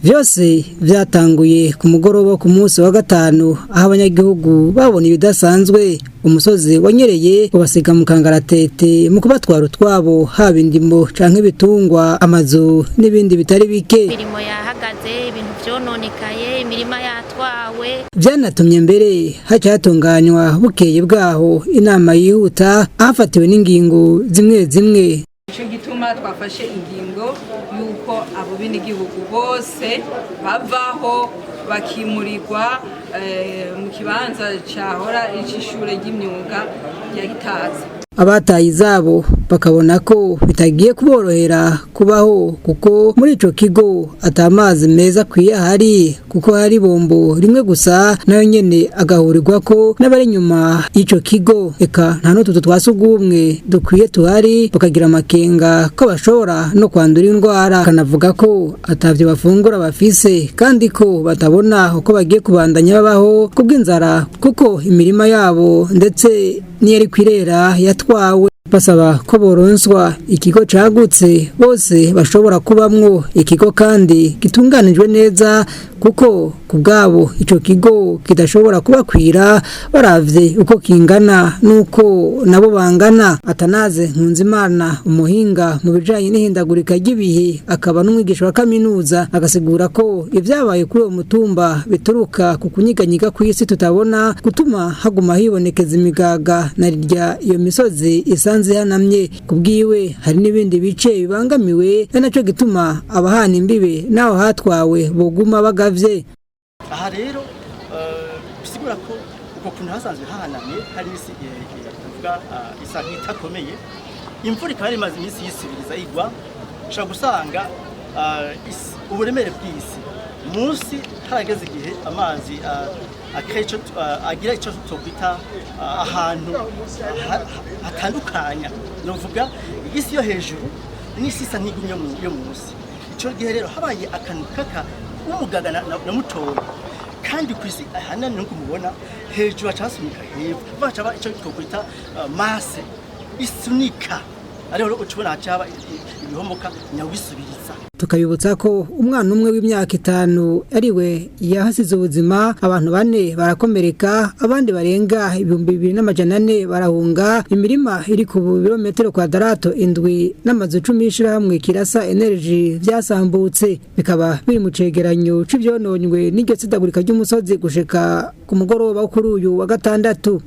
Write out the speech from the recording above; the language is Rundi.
Byose byatanguye ku mugoroba wo ku munsi wa gatanu, aho abanyagihugu babona ibidasanzwe. Umusozi wanyereye ubasiga mu kangaratete mu kubatwara utwabo, haba indimo canke ibitungwa, amazu n'ibindi bitari bike. Imirimo yahagaze, ibintu vyononekaye, imirima yatwawe. Byanatumye mbere haca hatunganywa bukeye bwaho inama yihuta, ahafatiwe n'ingingo zimwe zimwe. Icyo gituma twafashe ingingo y'uko abo benegihugu bose bavaho, bakimurirwa mu kibanza cyahora icy'ishure ry'imyuga rya Gitaza. Abataye izabo bakabona ko bitagiye kuborohera kubaho, kuko muri ico kigo ata mazi meza akwiye ahari, kuko hari bombo rimwe gusa, nayo nyene agahurirwa ko n'abari inyuma y'ico kigo. Eka nta n'utuzu twa sugumwe dukwiye tuhari, bakagira amakenga ko bashobora no kwandura indwara. Bakanavuga ko atavyo bafungura bafise, kandi ko batabona uko bagiye kubandanya babaho kubw'inzara, kuko imirima yabo ndetse n'iyari kwirera yatwawe. Basaba ko boronswa ikigo cagutse bose bashobora kubamwo, ikigo kandi gitunganijwe neza, kuko ku bwabo ico kigo kidashobora kubakwira baravye uko kingana nuko nabo bangana. Atanaze Nkunzimana, umuhinga mu bijanye n'ihindagurika ry'ibihe akaba n'umwigisha wa kaminuza, agasigura ko ivyabaye kuri uwo mutumba bituruka ku kunyiganyiga kw'isi tutabona, gutuma haguma hibonekeza imigaga na rirya iyo misozi isanze ihanamye. Kubwiwe, hari n'ibindi bice bibangamiwe, ari naco gituma abahana imbibe n'aho hatwawe boguma bagavye. Aha rero bisigura ko uko kuntu hasanzwe hahanamye, hari isi tuvuga isa nk'itakomeye, imvura ikaba yari imaze iminsi yisubiriza igwa, ushobora gusanga uburemere bw'isi munsi harageze igihe amazi agira icyo twokwita ahantu hatandukanya, novuga isi yo hejuru n'isi isa nk'igumye yo munsi. Icyo gihe rero habaye akantu kaka umugaga na mutoya, kandi ku isi ahanani nuko mubona hejuru haca hasunika hepfo, baca ba icyo twokwita masse isunika, ariho uca ubona haca haba ibihomoka nyabisubiriza. Tukabibutsa ko umwana umwe w'imyaka 5 ariwe yahasize ubuzima, abantu bane barakomereka, abandi barenga 2400 barahunga. Imirima iri ku birometero kwadarato 7 n'amazu 10 y'ishirahamwe Kirasa Energy vyasambutse, bikaba biri mu cegeranyo c'ivyononywe n'iryo tsidagurika ry'umusozi gushika ku mugoroba wo kuri uyu wa gatandatu.